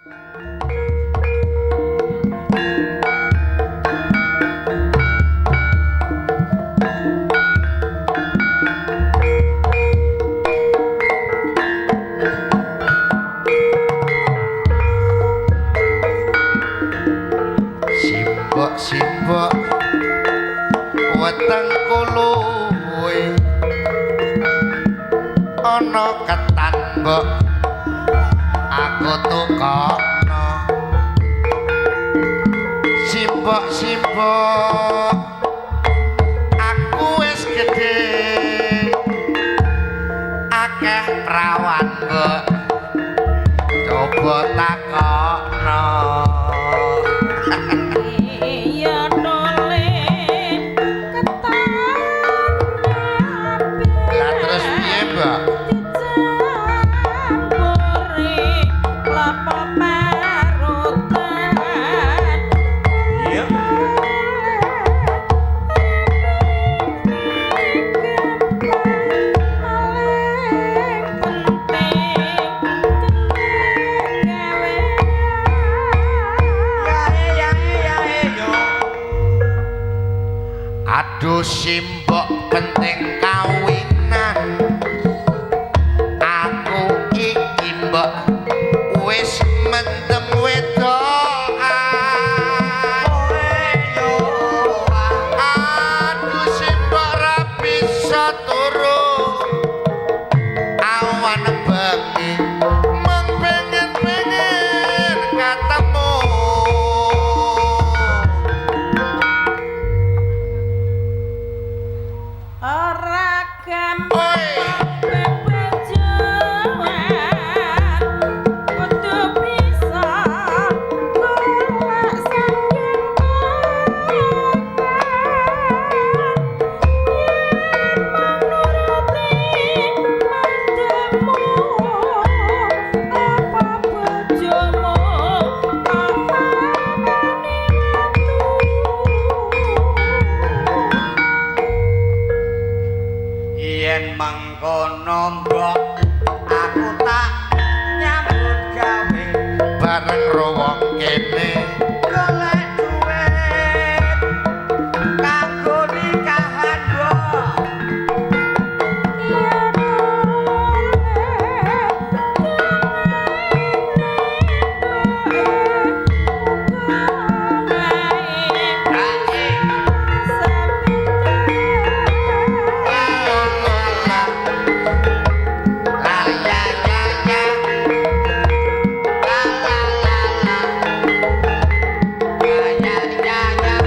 Simbok-simbok weteng kuluwe ana ketan mbok aku tukokno. Simbok-simbok aku wis gedhe akeh prawan mbok coba takokno. Lah terus piye, Mbak? Iya. Aduh simbok penting kawinan aku iki mbok wis mendem wedokan. Aduh simbok ra bisa turu awan bengi mung pengen-pengen ketemu. Ora gampang Oi. Bebejoan kudu bisa golek sandang pangan yen mung nuruti mandemu apa bojomu kok pateni watu. Yen mengkono mbok aku tak nyambut gawe Bareng ro wong kene golek duit kanggo nikahan mbok. Iya la ya ya ya La la la la. Ya ya ya ya.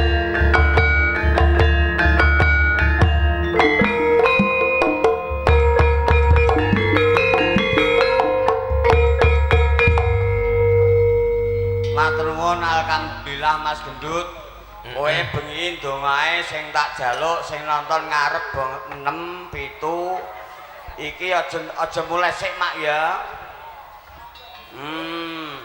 Matur nuwun alhamdulillah Mas Gendut. Kowe bengi ndongae sing tak jaluk sing nonton ngarep banget 6 7. Iki aja aja mulai sik mak ya.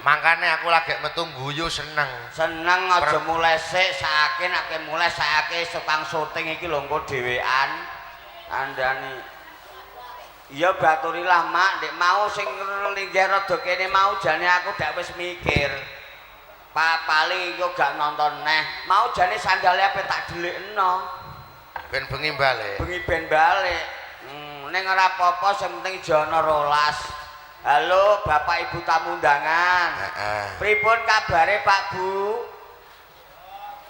Mangkane aku lagi metu guyu seneng. Seneng aja mulai sik saake nek mulai saake tukang syuting iki lho engko dhewean. Andani. Iya baturilah mak, ndek mau sing linggih rada kene mau jane aku dak wis mikir. Pa paling iku gak nonton neh. Mau jane sandale ape tak delikno. Ben bengi balik. Bengi ben balik. Ning ora apa-apa sing penting jono 12. Halo Bapak Ibu tamu undangan. Heeh. Pripun kabare Pak Bu?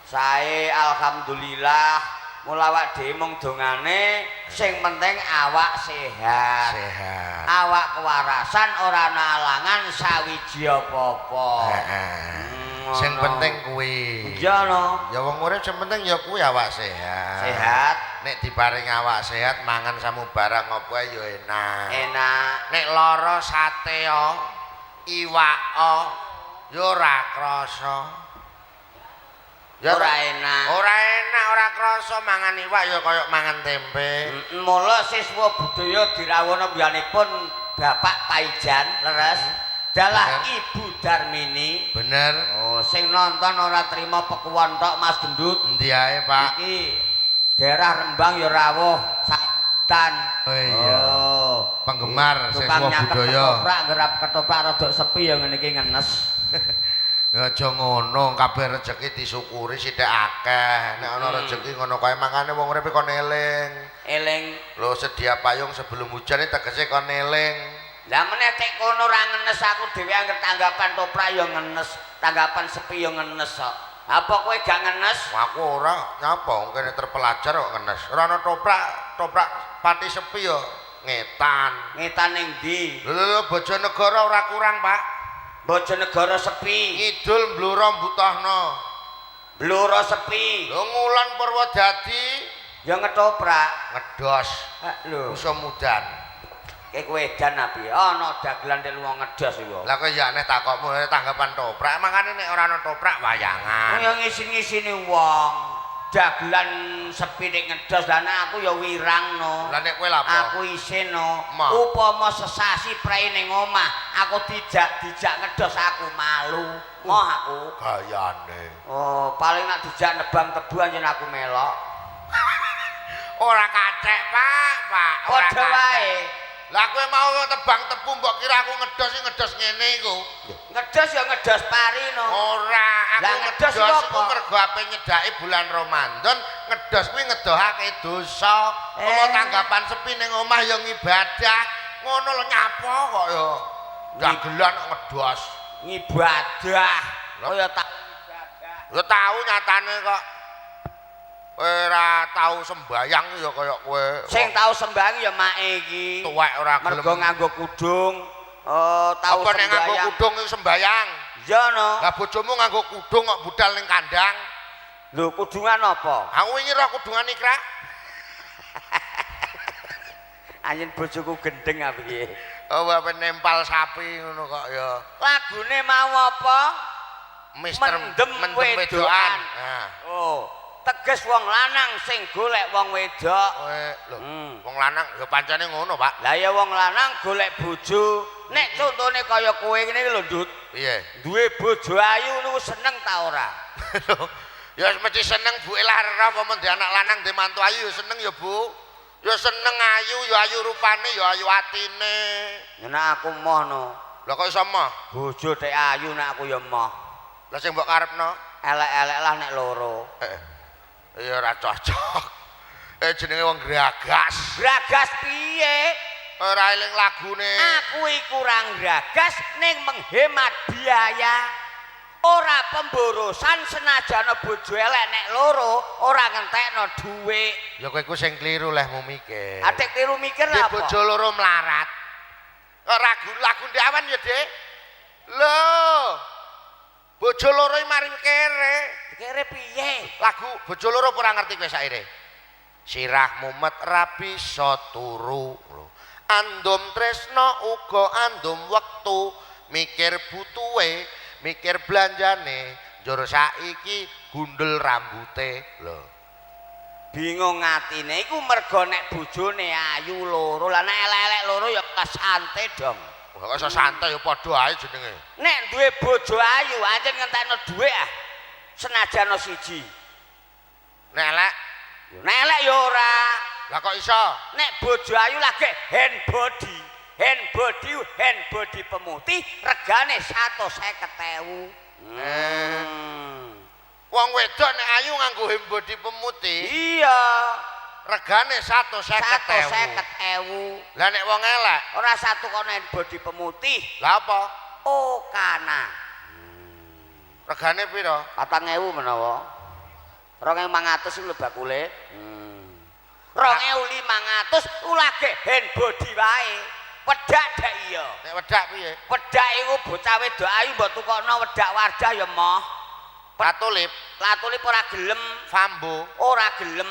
Sae alhamdulillah. Mula awak dhewe mung dongane sing penting awak sehat. Sehat. Awak kewarasan ora ana alangan sawiji apa-apa. Heeh. Sing penting kuwi. Iya no. Ya wong urip sing penting ya kuwi awak sehat. Sehat. Nek diparing awak sehat mangan samubarang apa ae ya enak. Enak. Nek lara sate yo, iwak yo ora krasa. Ya Ora enak. Ora enak, ora krasa mangan iwak ya kaya mangan tempe. Mula siswa budaya dirawono biyanipun Bapak Paijan leres dalah Bener. Ibu Darmini. Bener. Oh, sing nonton ora trima pekuwon tok Mas Gendut. Endi ae, Pak? Iki daerah Rembang ya rawuh Satan. Oh iya. Oh. penggemar Tukang siswa nyakep budaya. Ketoprak gerap ketoprak rada sepi ya ngene iki ngenes. Ya aja ngono, kabeh rejeki disyukuri sithik akeh. Nek ana rejeki ngono kae mangane wong urip kon eling. Eling. Lho sedia payung sebelum hujan iki tegese kon eling. Lah meneh tek kono ora ngenes aku dhewe anggere tanggapan toprak ya ngenes, tanggapan sepi ya ngenes kok. Apa kowe gak ngenes? Aku ora nyapa wong kene terpelajar kok ngenes. Ora ana toprak, toprak pati sepi ya ngetan. Ngetan ning ndi? Lho lho lho Bojonegoro ora kurang, Pak. Bojonegoro sepi, Ngidul Blora Mbutahna. Blora sepi. Lho ngulon Purwodadi Ya ngetoprak. ngedos. Hak lho. Musa mudan. Kayak kowe edan api. Ana dagelan nek wong ngedos iku. Lah kok ya aneh takokmu tanggapan toprak. Makane nek ora ana toprak wayangan. Ya ngisin-ngisini wong. Dagelan sepi nek ngedos lah nek aku ya wirang no. Lah nek kowe lha apa? Aku isin no. Ma. Upama sesasi prei ning omah, aku dijak-dijak ngedos aku malu. Moh aku. Gayane. Oh, paling nak dijak nebang tebu anjen aku melok. Ora kacek, Pak, Pak. Ora Padha kacek. wae. Lah kowe mau tebang tebu mbok kira aku ngedos iki ngedos ngene iku. Ngedos ya ngedos pari no. Ora, aku Lah, ngedos ngedos iku iku apa? mergo ape nyedaki bulan Ramadan, ngedos kuwi ngedohake dosa. Apa tanggapan sepi ning omah ya ngibadah. Ngono lho nyapa kok ya. Dagelan kok ngedos. Ngibadah. Lah. Kaya tak ibadah. Ya tau nyatane kok. Kowe ora tau sembayang ya kaya kowe. Sing tau sembayang ya make iki. Tuwek ora gelem. Mergo nganggo kudung. Oh, tau Apa nek nganggo sembayang. kudung iku sembayang? Ya no. Lah bojomu nganggo kudung kok budal ning kandang. Lho kudungan apa? Aku wingi roh kudungan ikra. Anjen bojoku gendeng apa piye? Oh, apa nempal sapi ngono kok ya. Lagune mau apa? Mister Mendem mendem wedoan. wedoan. Nah, Oh, teges wong lanang sing golek wong wedok. kowe lho, Hmm. wong lanang ya pancene ngono, Pak. Lah ya wong lanang golek bojo. Nek contone kaya kowe ngene iki lho, Ndut. Piye? Duwe bojo ayu niku seneng ta ora? Ya mesti seneng buke lah apa men anak lanang ndek mantu ayu ya seneng ya, Bu. Ya seneng ayu, ya ayu rupane, ya ayu atine. Nek aku moh no. Lah kok iso moh? Bojo tek ayu nek aku ya moh. Lah sing mbok karepno? Elek-elek lah nek loro. Ya ora cocok. Jenenge wong gragas. Gragas piye? Ora eling lagune. Aku iku kurang gragas ning menghemat biaya. Ora pemborosan senajan bojo elek nek loro ora ngentekno dhuwit. Ya kowe iku sing kliru lehmu mikir. Atik kliru mikir Dek lah apa? bojo loro melarat. Kok ragu lagu ndek awan ya, Dik? Lho. Bojo loro iki mari kere. Kere piye? Lagu bojo loro apa ora ngerti kowe saire? Sirah mumet ra bisa turu. Lho. Andum tresno uga andum wektu, mikir butuhe, mikir blanjane, njur saiki gundul rambute. Lho. Bingung atine iku mergo nek bojone ayu loro, lah nek elek-elek loro ya kesante dong. Kok iso santai ya padha ae jenenge. Nek duwe bojo ayu anjen ngentekno dhuwit ah. Senajan siji. Nek elek, Nek elek ya ora. lah kok iso? Nek bojo ayu lagi hand body. Hand body, hand body pemutih regane 150.000. Wong wedok nek ayu nganggo hembodi pemutih, Iya, regane 150.000. 150.000. Lah nek wong elek, Ora satu kono hand body pemutih, lah apa? Okana. Regane pira? 4.000 menawa. 2.500 iku lho bakule. 2.500 lagi hand body wae. Wedak dak iya. Nek wedak piye? Wedak iku bocah wedok ayu mbok tukokno wedak wardah ya moh. Latulip, Latulip ora gelem, Fambo. ora gelem.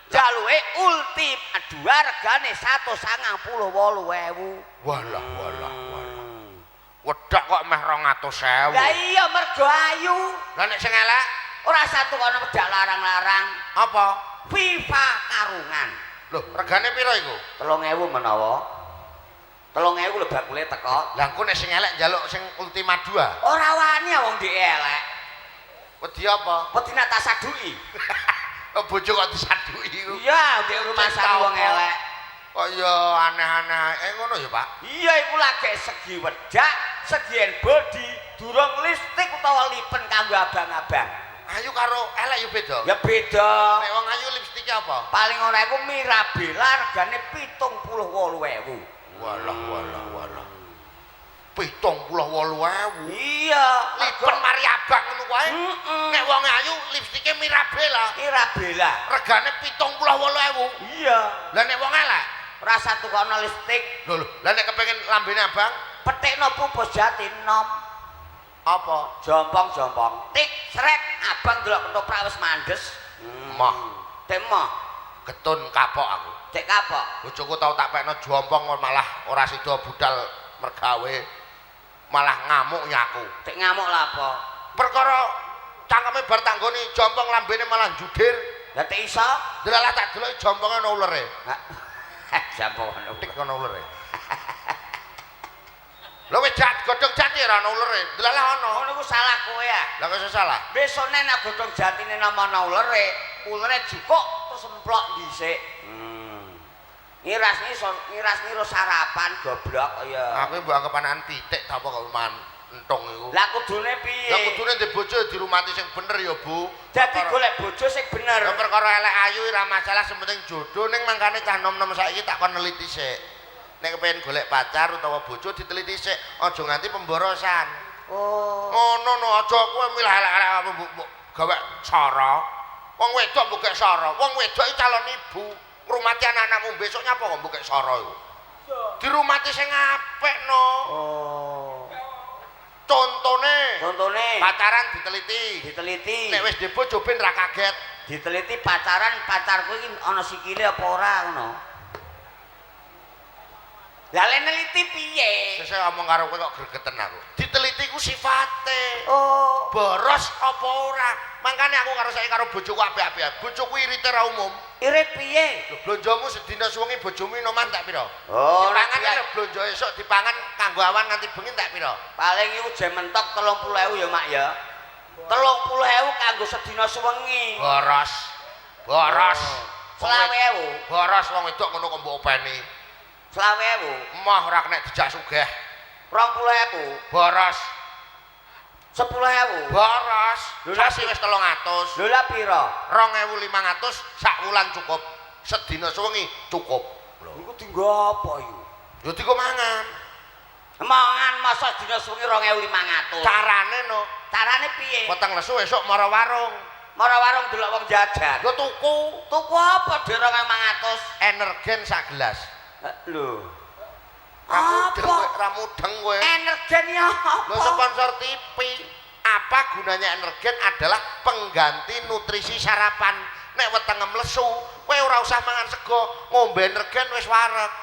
Jaluke Ultima 2 regane 198.000. Walah, walah, walah. Wedak kok meh 200.000. Lah iya mergo ayu. Lah nek sing elek Ora satu kono wedak larang-larang. apa? FIFA karungan. Lho, regane pira iku? 3.000 menawa. 3.000 lho bakule teko. Lah engko nek sing elek njaluk sing Ultima 2. Ora wani ah wong dhek elek. Wedi apa? Wedi nak tak saduki. Oh, bojo kok disaduki iku. Iya, ndek rumah Cinta wong apa? elek. Kok ya aneh-aneh ae ngono ya, Pak? Iya iku lagi segi wedak, segian body, durung lipstik utawa lipen kanggo abang-abang. Ayu karo elek ya beda. Ya beda. Nek wong ayu lipstike apa? Paling ora iku Mirabella regane 78.000. Walah walah walah. 78.000. Iya, Lipen mari abang ngono kuwi. Heeh. Nek wong ayu lipstike Mirabella, Mirabella. Regane 78.000. Iya. Lah nek wong elek, Rasa tukono lipstik, lho lho, lah nek kepengin lambene abang petikno pupus jati nom. Apa? Jompong-jompong. Tik srek abang delok ketoprak wis mandes. Moh. Tek moh. Getun kapok aku. Tek kapok. Bojoku tau tak pekno jompong malah ora sida budal mergawe. Malah ngamuk nyaku. Tek ngamuk lha apa? Perkara cangkeme bar tanggoni jompong lambene malah judir. Lah tek iso? Delalah tak deloki jomponge ana ulere. Jompong ana Tik ana ulere. Lho wis jat godhong jati ora ana ulere. Delalah ana. Ngono ku salah kowe ya. Lah kok iso salah? Besone nek godhong jatine nang ana ulere, ulere jukuk terus emplok dhisik. Ngiras-ngiru sarapan goblok ya. Aku mbok anggap anakan pitik ta apa kok mangan entung iku. Lah kudune piye? Lah kudune ndek bojo dirumati sing bener ya, Bu. Dadi golek bojo sing bener. Lah perkara elek ayu ora masalah, sing penting jodoh ning mangkane cah nom-nom saiki tak kon neliti sik. Nek kepengin golek pacar utawa bojo diteliti sik, aja nganti pemborosan. Oh. Ngono no, aja kowe milah elek-elek apa mbok gawe sara. Wong wedok mbok gek sara. Wong wedok iki calon ibu. Ngrumati anak-anakmu besok nyapa kok mbok gek sara iku. Dirumati sing apik no. Oh. Contone. Contone. Pacaran diteliti. Diteliti. Nek wis duwe bojo ben ra kaget. Diteliti pacaran pacarku iki ana sikile apa ora ngono. Lah le neliti piye? Sesuk omong karo kowe kok gregeten aku. Diteliti ku sifate. Oh. Boros apa ora? Mangkane aku karo saiki karo bojoku apik-apik. Bojoku irite ra umum. Irit piye? Lho blonjomu sedina suwengi bojomu inoman tak pira? Oh, dipangan lho blonjo esuk dipangan kanggo awan nganti bengi tak pira? Paling iku jem mentok 30.000 ya, Mak ya. 30.000 kanggo sedina suwengi. Boros. Boros. Oh. 20.000. Boros wong wedok ngono kok mbok openi. 20.000. Emoh ora kena dijak sugih. 20.000. Boros. 10.000. Boros. Lho, Sasi wis 300. Lho lah pira? 2.500 sak wulan cukup. Sedina suwengi cukup. Lho. Iku dienggo apa iku? Yo dienggo mangan. Mangan masa dina suwengi 2.500. Carane no. Carane piye? Weteng lesu esuk mara warung. Mara warung delok wong jajan. Lho tuku. Tuku apa dhewe 2.500? Energen sak gelas. Lho. Apa? Ra mudeng kowe. Energen ya apa? Lho sponsor TV. Apa gunanya energen adalah pengganti nutrisi sarapan. Nek wetenge mlesu, kowe ora usah mangan sego, ngombe energen wis wareg.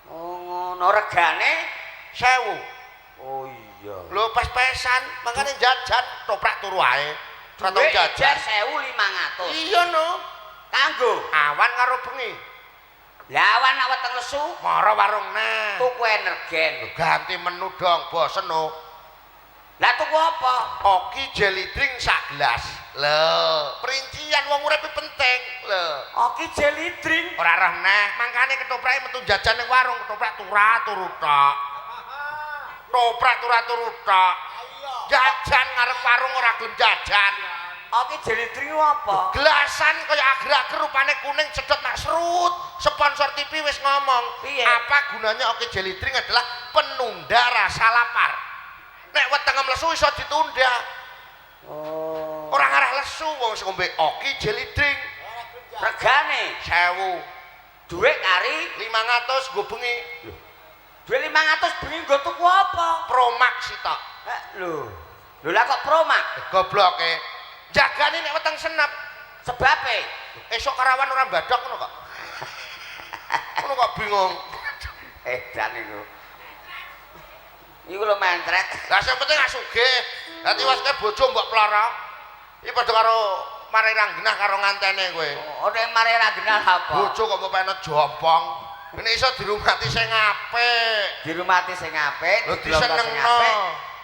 Oh ngono regane 1000. Oh iya. Lho pes-pesan, mangkane jajan toprak turu ae. Ora tau jajan. 1.500. Iya no. Kanggo awan karo bengi. Lah awan nek weteng lesu, mara warung neh. Tuku energen. Lho ganti menu dong, bosen no. Lah tuku apa? Oki jelly drink sak gelas. Lho, perincian wong urip penting. Lho. Oki jelly drink ora roh neh, mangkane ketoprake metu jajan ning warung, ketoprak turu tok. Toprak turu tok. Jajan ngarep warung ora gelem jajan. Oki jelly drink apa? Gelasan kaya ager-ager rupane kuning sedot nak serut. Sponsor TV wis ngomong, piye? Apa gunanya Oki jelly drink adalah penunda rasa lapar. Nek wetenge mlesu iso ditunda. Oh. Ora ngarah lesu wong sing ngombe Oki jelly drink. Regane 1000. Dhuwit kari 500 nggo bengi. Lho. Dhuwit 500 bengi nggo tuku apa? Promax sitok. Lho. Lho lah kok Promax? Gobloke. Jagane nek weteng senep. Sebabe esuk karawan ora mbadok ngono kok. Ngono kok bingung. Edan iku. Iku lho mentret. Lah sing penting gak sugih. Lah tiwaske bojo mbok plara. Iki padha karo mare ra genah karo ngantene kowe. Oh, nek mare ra genah apa? Bojo kok mbok peno jompong. Nek iso dirumati sing apik. Dirumati sing apik, lho disenengno.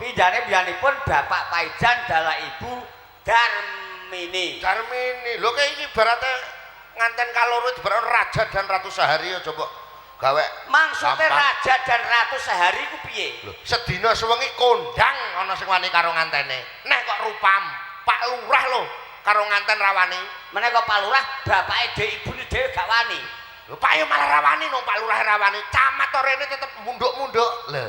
Pindhane biyanipun Bapak Paijan dalah Ibu Darmini. Darmini. Lho kaya iki ibarate nganten kaloro ibarat raja dan ratu sehari aja mbok Gawe Maksudnya gampang. Raja dan ratu sehari ku piye? Lho, sedina sewengi kondang ana sing wani karo ngantene. Neh kok rupam, Pak Lurah lho karo nganten ra wani. Meneh kok Pak Lurah, bapake dhewe, ibune dhewe gak wani. Lho, Pak yo malah ra wani no, Pak Lurah ra wani. Camat rene tetep munduk-munduk. Lho,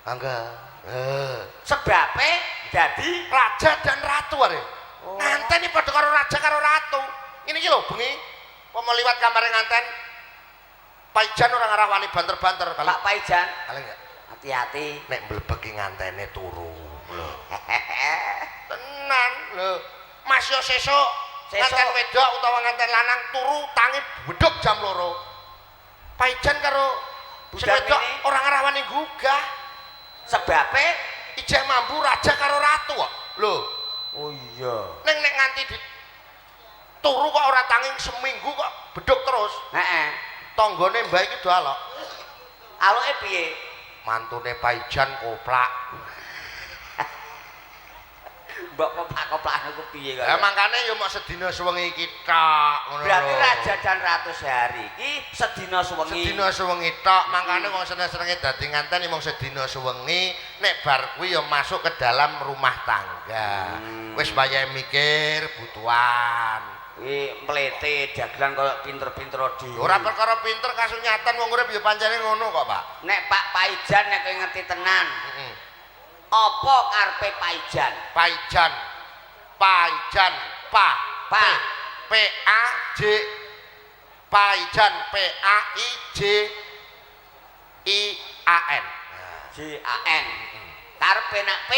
mangga. Eh, Sebabe dadi raja dan ratu are. Oh. Nganten iki padha karo raja karo ratu. Ngene iki lho bengi pomo liwat kamare nganten. Paijan ora ngarah wani banter-banter kali. Pak Paijan, Kali enggak? Hati-hati. Nek mlebeki ngantene turu. Lho. Tenan lho. Mas yo sesuk Sesuk. nganten wedok utawa nganten lanang turu tangi beduk jam 2. Paijan karo sing Budal wedok mini. ora ngarah wani gugah. Sebabe Ijeh mambu raja karo ratu kok. Lho, Oh iya. ning nek nganti di turu kok ora tangi seminggu kok beduk terus. Heeh. Tanggane mbah iki do alok. Aloke piye? Mantune Paijan koplak. Mbok koplak-koplak ku piye kok? Lah mangkane yo mok sedina sewengi iki tok ngono. Berarti lho. raja dan ratu sehari iki sedina sewengi. Sedina sewengi tok, mangkane wong seneng-senenge dadi nganten mung sedina sewengi, nek bar kuwi ya masuk ke dalam rumah tangga. Wis wayahe mikir butuhan. Iki mlete dagelan koyo pinter-pinter dhewe. Ora perkara pinter kasunyatan, wong urip ya pancene ngono kok, Pak. Nek Pak Paijan, nek kowe ngerti tenan, Heeh. apa karepe Paijan? Paijan. Paijan, Pa. Pa. P A J Paijan P A I J I A N. J A N. Karepe nak P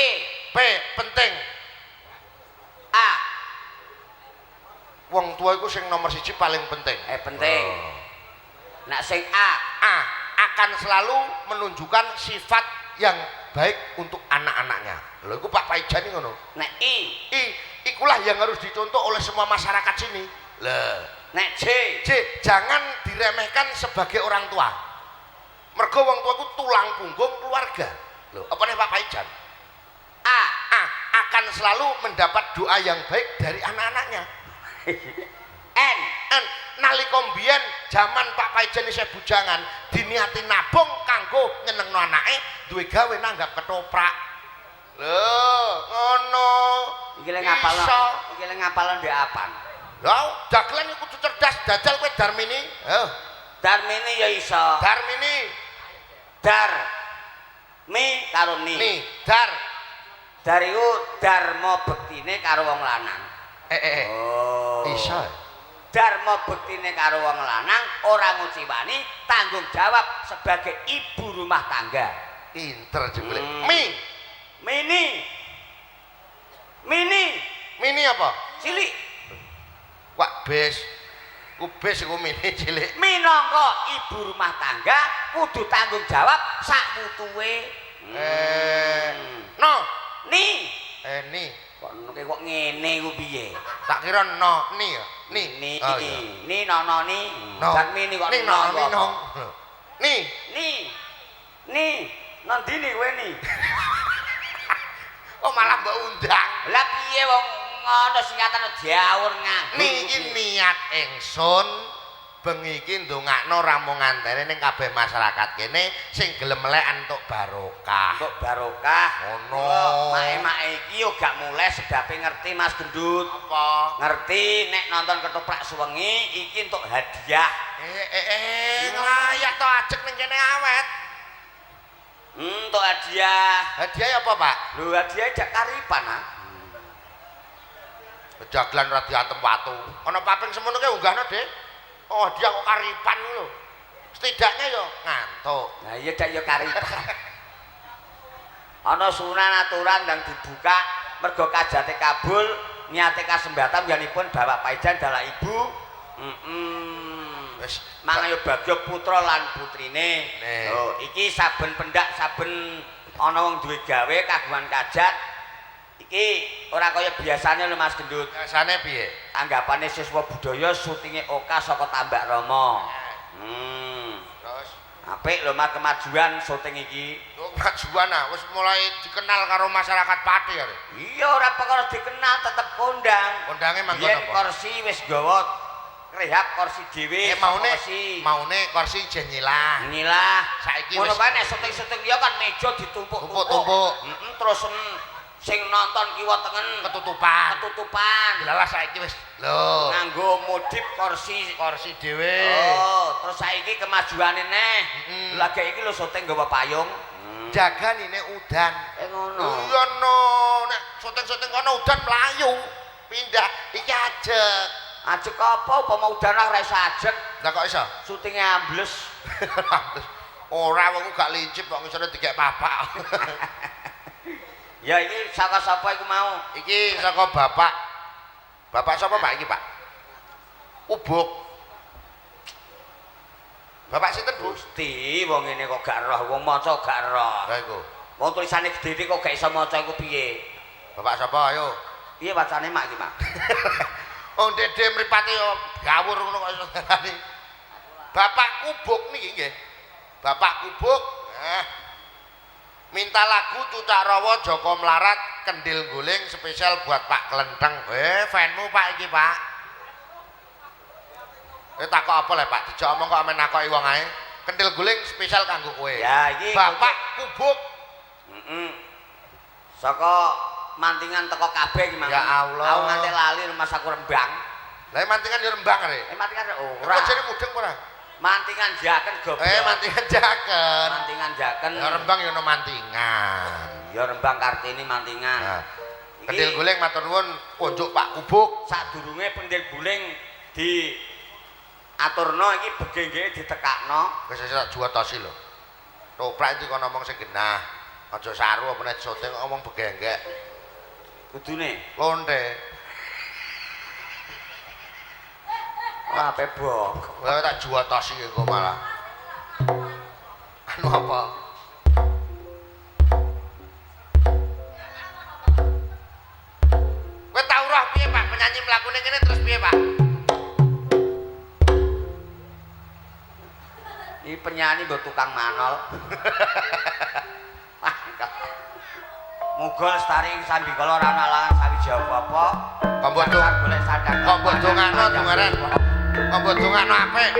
P penting. A Wong tua iku sing nomor siji paling penting. Eh, penting. Oh. Nak sing A A akan selalu menunjukkan sifat yang baik untuk anak-anaknya. Lho, iku Pak Paijan iki ngono. Nek I I ikulah yang harus dicontoh oleh semua masyarakat sini. Lah, nek J J jangan diremehkan sebagai orang tua. Mergo wong tua iku tulang punggung keluarga. Lho, apa nih Pak Paijan? A A akan selalu mendapat doa yang baik dari anak-anaknya. N N nalika mbiyen jaman Pak Paijan isih bujangan diniati nabung kanggo nyenengno anake duwe gawe nanggap ketoprak. Lho, ngono. Iki le ngapalno. Iso. Iki le ngapalno ndek apan? Lha, dagelan iku kudu cerdas, jajal kowe Darmini. Heh, Darmini ya iso. Darmini. Dar mi karo ni. Ni, Dar. Dar iku dharma bektine karo wong lanang. Eh eh eh. Oh. Iso. Dharma bektine karo wong lanang ora nguciwani tanggung jawab sebagai ibu rumah tangga. Pinter jebule. Hmm. Mi, Mini. Mini mini apa? Cilik. Wak bes. Ku bes iku mini cilik. Minangka ibu rumah tangga kudu tanggung jawab sak wutuhe. Eh, no. Ni. Eh, ni. Kok kok ngene ku piye? Tak kira no, ni ya. Ni. Ni. Oh, iya. Ni nono ni. No. Dan mini kok Ni no, no ni kok. no. Ni. Ni. Ni. Nang ndi ni kowe ni? Oh, malah mbok undang. Lah piye wong ngono singkatan diawur nganggur. Niki niat ingsun bengi iki ndongakno rampung ngantene ning kabeh masyarakat kene sing gelem melek entuk barokah. Entuk barokah. Ngono. Mae-mae iki yo gak mulai sebabe ngerti Mas Gendut. Apa? Ngerti nek nonton ketoprak suwengi iki entuk hadiah. Eh eh eh nglayak to ajek ning kene awet. Entuk hadiah. Hadiah apa, Pak? Lho, hadiah jak karipan ah. Jaglan ora diantem watu. Ana paping semono kae unggahno, Dik. Oh, hadiah kok karipan lho. Setidaknya yo ngantuk. Nah iya dak yo karipan. Ana sunan aturan yang dibuka mergo kajate kabul, niate kasembatan yanipun Bapak Paijan dalah ibu. Wis Mangayo bagya putra lan putrine. Nih. Lho, iki saben pendak saben ana wong duwe gawe kagungan kajat iki ora kaya biasane lho Mas Gendut. Biasane piye? Tanggapane siswa budaya syutinge Oka saka Tambak Rama. Terus Apik lho Mas kemajuan syuting iki. yo kemajuan ah, wis mulai dikenal karo masyarakat Pati ya. Iya ora perkara dikenal tetep kondang. Kondange manggon Yen apa? kursi wis gawa Rehab kursi dhewe. Eh maune kursi. Maune kursi jen nyilah. Nyilah. Saiki ngono wis kae nek syuting-syuting liya kan meja ditumpuk-tumpuk. Tumpuk-tumpuk. Heeh, terus sing nonton kiwa tengen ketutupan. Ketutupan. Lalah saiki wis lho. Nganggo modif kursi. Kursi dhewe. Oh, terus saiki kemajuane neh. Lha iki lho syuting nggawa payung. Jaga nine udan. Ngono. Iya no, nek syuting-syuting kono udan mlayu. Pindah iki ajeg. Ajeg apa upama udan ora iso ajeg. Lah kok iso? Syutinge ambles. Ora wong gak lincip kok ngisore dikek papak. Ya iki saka sapa iku mau? Iki saka bapak. Bapak sapa Pak iki, Pak? Ubuk. Bapak sinten, Bu? Gusti, wong ngene kok gak roh, wong maca gak roh. Lah iku. Wong tulisane gedhe kok gak iso maca iku piye? Bapak sapa ayo? Piye wacane mak iki, Mak? Wong dede mripate yo gawur ngono kok iso ngarani. Bapak Kubuk niki nggih. Bapak Kubuk. Minta lagu Cucak Rawa Joko Melarat Kendil Guling spesial buat Pak Klenteng. Fanmu Pak iki, Pak. Takok apa le Pak? Dijak omong kok amen nakoki wong ae. Kendil Guling spesial kanggo kowe. Ya iki Bapak Kubuk. Heeh. Saka mantingan teko kabeh iki mang. Ya Allah. Aku nganti lali rumah aku Rembang. Lah mantingan yo Rembang rek. Mantingan ora. Kok jane mudeng ora? Mantingan jaken goblok. Mantingan jaken. Mantingan jaken. Ya Rembang yo ono mantingan. Ya Rembang Kartini mantingan. Nah. Kendil Guling matur nuwun kunjuk Pak Kubuk. Sadurunge Kendil Guling di aturno iki begengge ditekakno. Wis tak juwatosi lho. Toprak iki kono ngomong sing genah. Aja saru apa nek syuting ngomong begenggek. Kudune lonte. Ora ape bok. Lah tak juwatosi engko malah. Anu apa? Kowe tau roh piye Pak penyanyi mlakune ngene terus piye Pak? Iki penyanyi mbok tukang manol. Muga lestari ing sambikala ora ana alangan sawiji apa-apa. Kok golek sandang. Kok mbok dongakno dongaren. Kok mbok dongakno apik.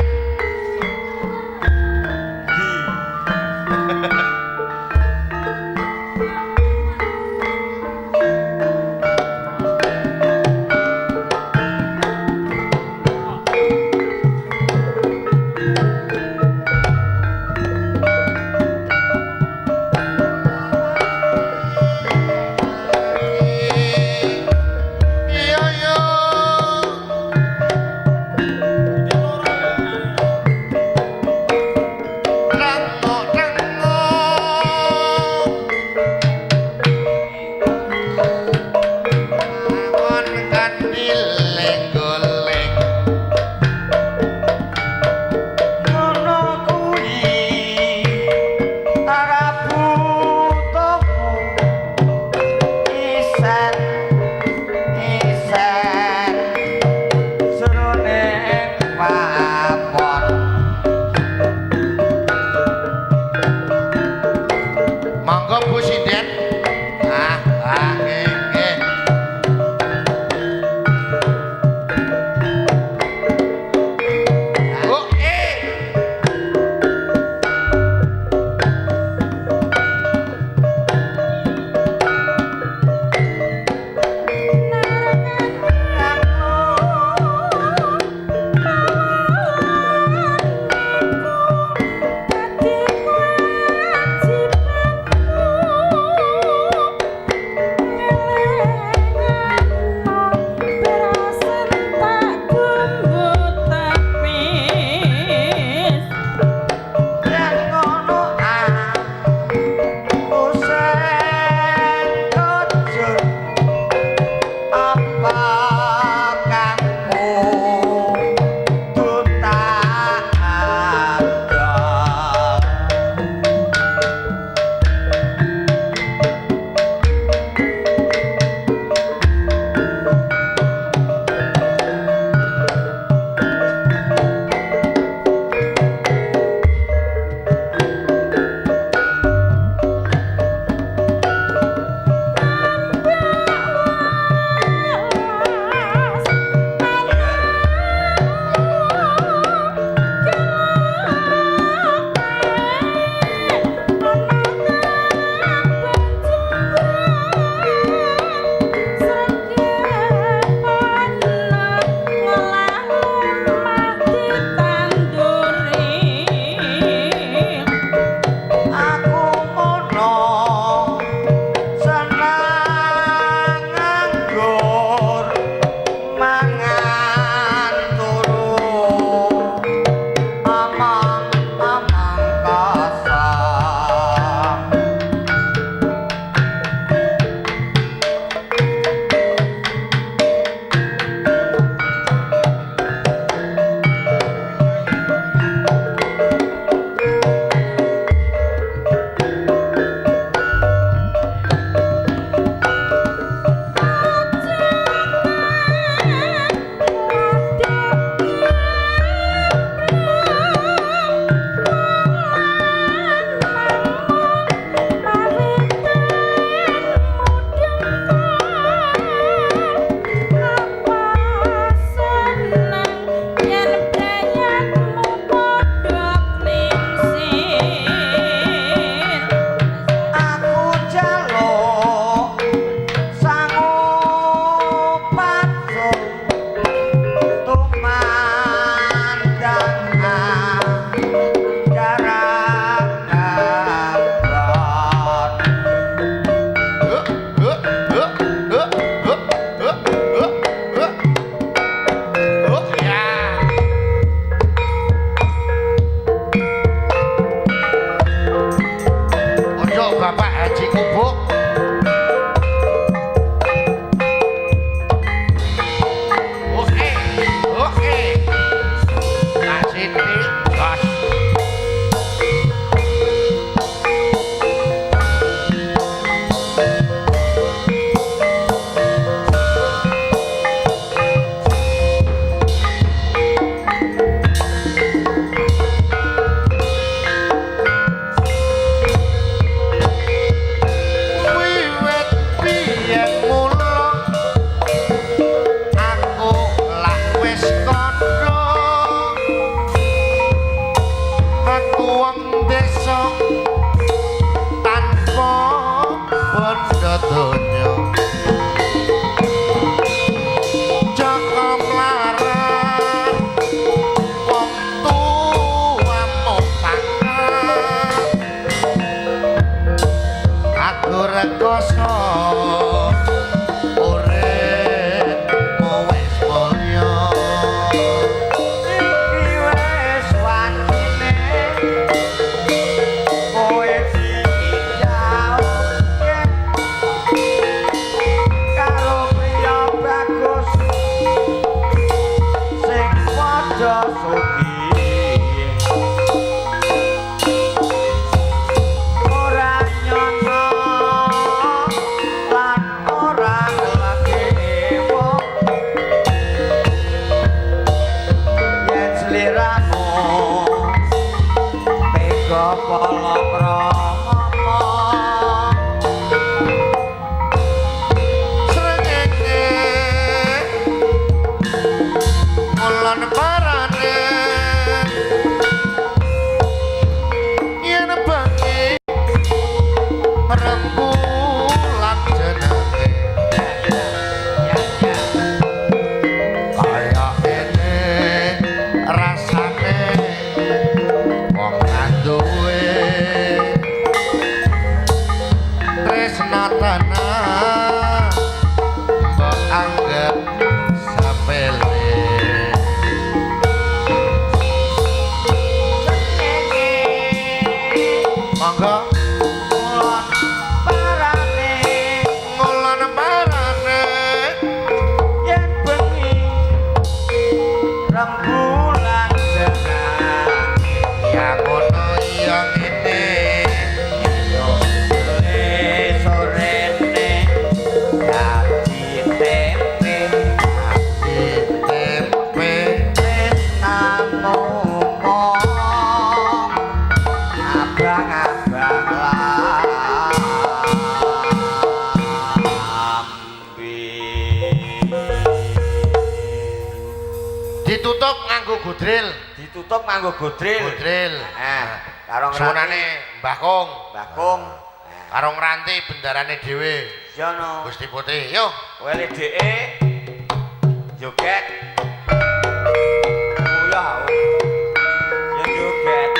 Iya yo. Ditutup nganggo godril. Ditutup nganggo godril. Godril. Heeh. Karo Suwunane Mbah Kung. Mbah Kung. Karo ngranti bendarane dhewe. Iya no. Gusti Putri. Yo. WLDE joget. Uyah. Ya joget.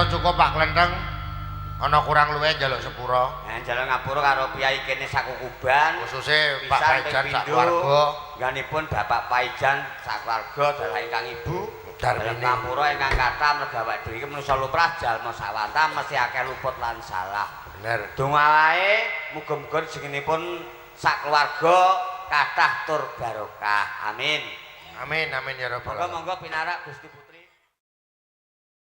Cukup Pak Klenteng, ana kurang luwih njaluk sepura. Nah, njaluk ngapura karo piyai kene sakukuban, khususe Pak Paijan sak keluarga. Ngganipun Bapak Paijan sak keluarga dalah ingkang ibu Darmini. Ngapura ingkang kathah merga awake dhewe iki manusa lumrah jalma sawanta mesti akeh luput lan salah. Bener. Donga wae muga-muga rezekinipun sak keluarga kathah tur barokah. Amin. Amin amin ya rabbal alamin. Monggo-monggo pinarak Gusti Putri.